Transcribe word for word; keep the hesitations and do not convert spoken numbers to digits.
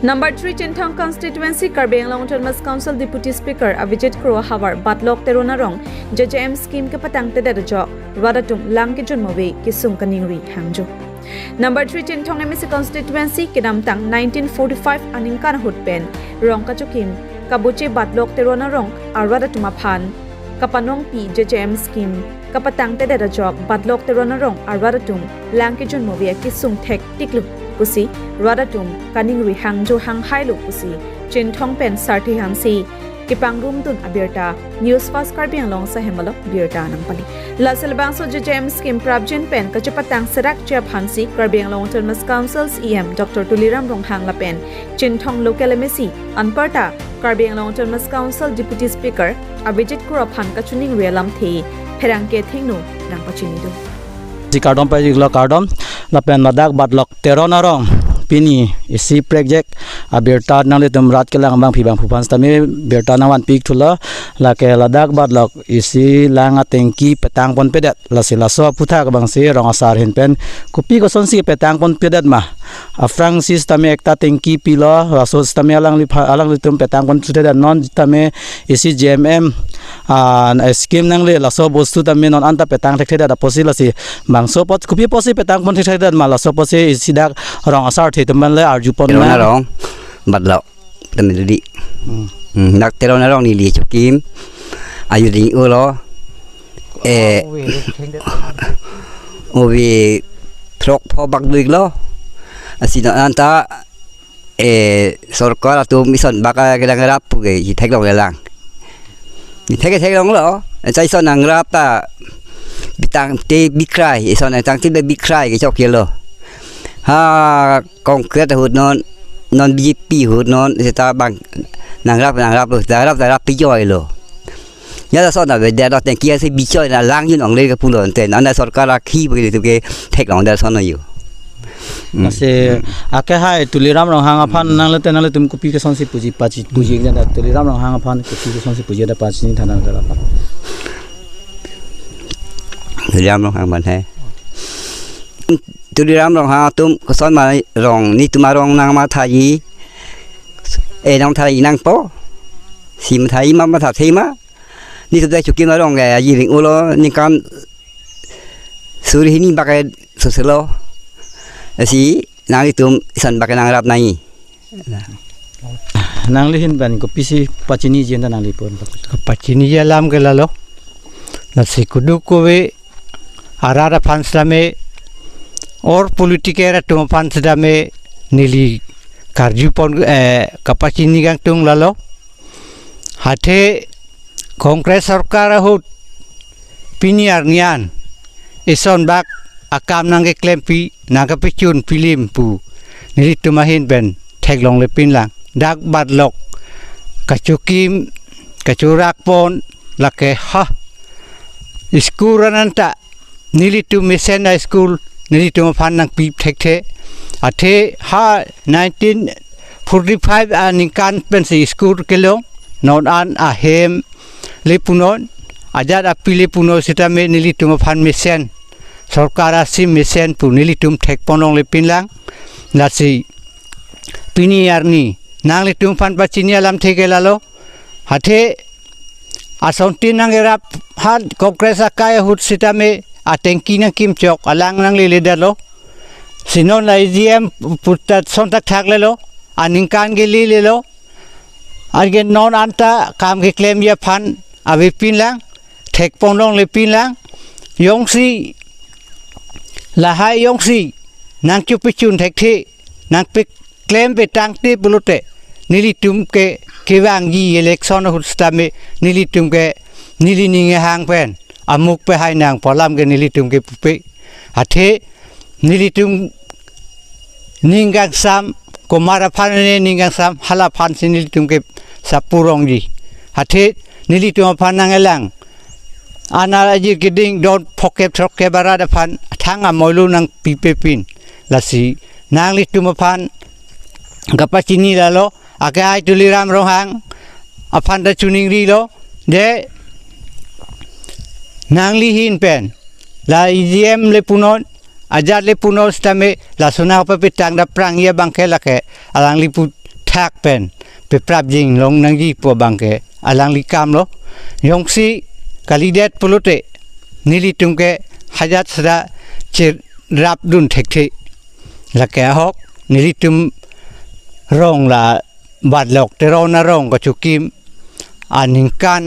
Number three Chinthong constituency, Karbi Anglong Autonomous Council Deputy Speaker Avijit Kro ahavar Batlok Teron arong J J M scheme kepatangtedet ajok rat atum lang kejun move kesung kaningri hangjo. Number three Chinthong M A C constituency, kedamtang nineteen forty-five aningkan ahut pen rong kachokim kabuche Batlok Teron arong arat atum aphan kapanongpi J J M scheme kapatangtedet ajok Batlok Teron arong arat atum lang kejun move akesung thek tiklu pusi rat atum kaningri hangjo hanghailo pusi Chinthong pen Sarthe Hanse kepangrumdun abirta News Fast Karbi Anglong ahem along birta nangpali. Lasi labangso J J M scheme prapjin pen kachepatang serak chep Hanse, Karbi Anglong Autonomous Council C E M Doctor Tuliram Ronghang lapen Chinthong local M A C anparta Karbi Anglong Autonomous Council Deputy Speaker Avijit Kro aphan kachiningri alamthe pherangke thengno nangpachinido. Si kardom pajiklo, kardom. Lapen ladak Batlok Teron arong pini isi prekjak abirta nanglitum rat kelang bangpi bangphu aphan sitame birta nangvanpi thulo. Lake ladak Batlok isi lang atengki petangponpedet, lasi laso aputhak abangsi rong asar ahin pen kopi kosonsi petangponpedet ma. Aphrangsi sitame ekta tengki pilo, laso sitame alanglipha-, alanglitum petangponpedet, non sitame isi J M M, ah, scheme nangle laso bostu tame non anta petang thekthedet apotsi, lasi bangso apot kopi apotsi petangpon thekthedet ma, laso apotsi isi dak rong asar the atum aphan le arjupon Teron ma. Arong, Batlok, tame dudi. Hmm. Hmm, dak Teron arong neli chokim. Ayu ding ulo. Eh, ove throk pho bak duik lo. Lasi non anta, eh, sorkar atum ison bak kelang rap puke, si theklonglelang. Ni thek theklonglo. Anta ison nangrap ta petangte bikrai, ison petangte bikrai kechok kelo. Ha, Congress ahut non, non B J P ahut non, seta bang nangrap nangraplo, nangrap nangrap pijoi lo. Ya lason avedet lo, tengki asi bichoi na lang jun ongle ke pulo ante. Nana sorkar akhi bagi itu ke theklongdet lason yo. Hmm. Lasi, ake hai Tuliram Ronghang aphan nangle te nanglitum kopi kosonsi puji pachi puji janda Tuliram Ronghang aphan kopi kosonsi puji da pachini thana da apa. Tuliram Ronghang aphan hai. Tuliram Ronghang atum koson ma rong, netum arong nangmathaji. Eh, nangthaji nangpo. Si mathaji ma mathathe ma. Netum ta chokim arong ke aji ring ulo ningkan suri hini bak soselo. Si nanglitum ison bak nangrap nai. Nangli ahin pen kopisi pachiniji anta nanglipon? Pachiniji alam ke lalo. Lasi kuduk kove arat aphan sitame, or politiker atum aphan sitame neli karjupon, eh, kapachini kangtung lalo. Hathe Congress sorkar ahut pini arni an ison bak akam nangkeklempi, nangkepachun pilim pu nelitum ahin pen theklonglepinlang. Dak Batlok kachokim, kachorakpon, lake ha school an anta nelitum mesen a-school nelitum aphan nangpi thekthe. Athe ha nineteen forty-five aningkan pensi school kelong, non an ahem le punon, ajat api le punon sitame nelitum aphan mesen, sorkar asim mesen pu nelitum thekponlonglepinlang. Lasi pini arni nanglitum aphan pachini alamthe ke lalo. Hathe asontin nangrap hat Congress akai ahut sitame atengki nangkimchok, alang nangleledetlo. Si non la A G M putat son thakthak lelo, aningkan ke lelelo. Anke non anta kam keklemji aphan avepinlang, thekponlonglepinlang. Jongsi lahai jongsi nangchupechun thekthe, nangpeklem petangte pulote, nelitum ke kevangji election ahut sitame nelitum ke nelining kehang pen amuk pehai nangpo alam ke nelitum ke pupe. Athe nelitum ning kangsam, komat aphan ne ning kangsam, hala aphansi nelitum ke sapurongji. Athe nelitum aphan nangelang, ana ajir keding don phokep throkkep arat aphan thang amoilu nangpipepin. Lasi nanglitum aphan kapachini lalo, ake ai Tuliram Ronghang aphan ta chiningrilo, de nangli ahin pen la A G M le punon, ajat le punon sitame, laso nangpapetang daprangji abang ke lake alangli pu thak pen peprap jinglong nangji pu abang ke alangli akam lo. Jongsi kalidet pulote nelitum ke hajat sada cherapdun thekthe. Lake ahok nelitum rong la Barlok Teron arong kachokim aningkan